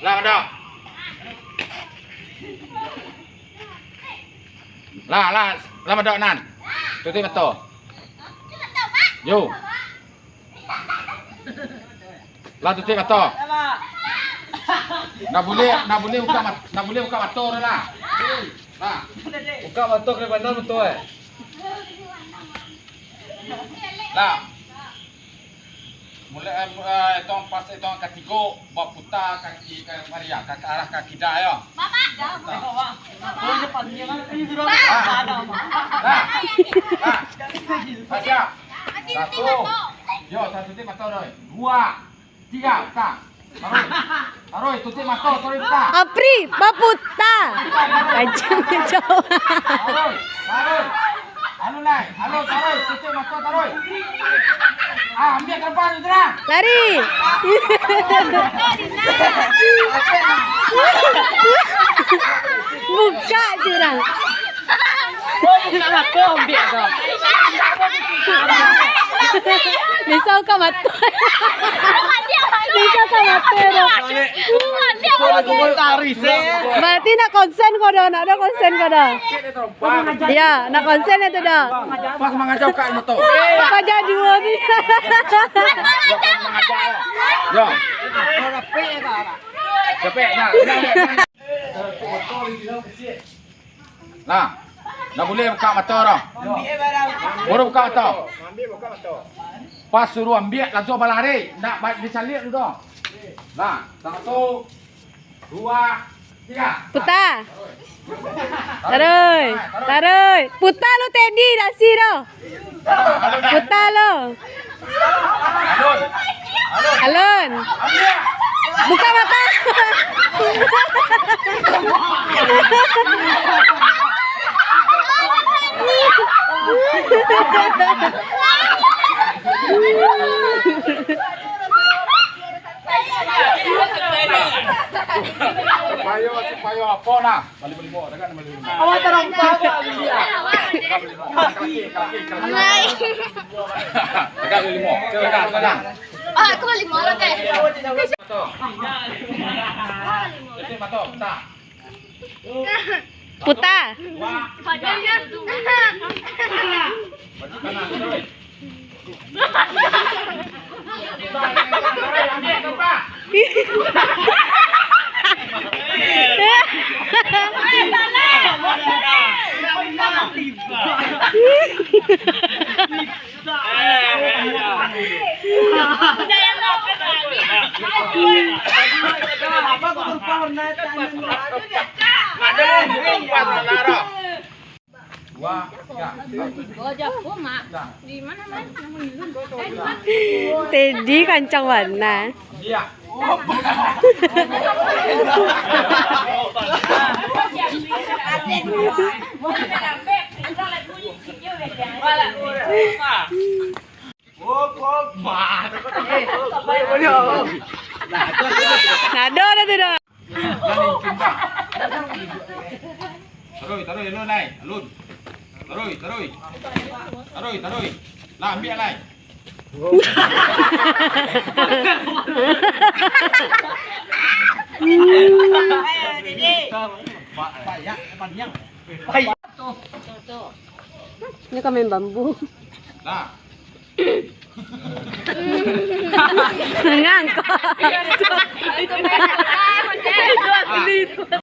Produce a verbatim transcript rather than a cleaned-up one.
Lah, madok. Lah, lah, lah, madok nan. Tutuik mato. Yo. Lah, tutuik mato. Ndak buliah, ndak buliah buka mat-, ndak buliah buka mato dah lah. Lah. Buka mato kena bana mato, eh. Lah. Mulai, eh, mu-, eh, etong pas etong katigo, baputa kaki ka maria, ka, ka arah ka kida yo. Bapak. Baputa. Lah. Lah. Lah, siap. Satu. Yo, satu tutuik mato, Roy. Dua. Tiga, buka. Taruih. Taruih, tutuik mato, taruih buka. Apri, baputa. Kacau, kacau. Taruih, taruih. Anu, Nai. Anu, taruih, tutuik mato, taruih. Ah, ambiak ka depan tu, Nai. Lari. Buka jurang. Oh, buka mato, ambiak tu. Bisa buka mato. Bisa buka mato tu. Berarti nak konsen ko dah, nak ada konsen ko dah. Ya, nak konsen itu dah. Pas mangaja buka mato. Paja dua ni. Ya. Capek, nah, nah, nah. Nah, ndak buliah buka mato doh. Baru buka mato. Pas suruah ambiak, langsung balari. Ndak ba-, dicaliak dulu doh. Nah, satu, dua, tiga. Puta. Taruih. Taruih. Puta lu, Teddy, dasi doh. Puta lo. Alun. Alun. Buka mata. Supayo, supayo apo nah? Awak tarompa ko. Tagak limo. Tagak, tagak. Ah, aku limo lah, guys. Puta. Dua, tiga. Teddy kancang bana. Iya. Nado dah tu dah. Taruih, taruih, alun, Lai. Alun. Taruih, taruih. Taruih, taruih. Lah, ambiak, Lai. Ini kami bambu. Lah. Ngangkok.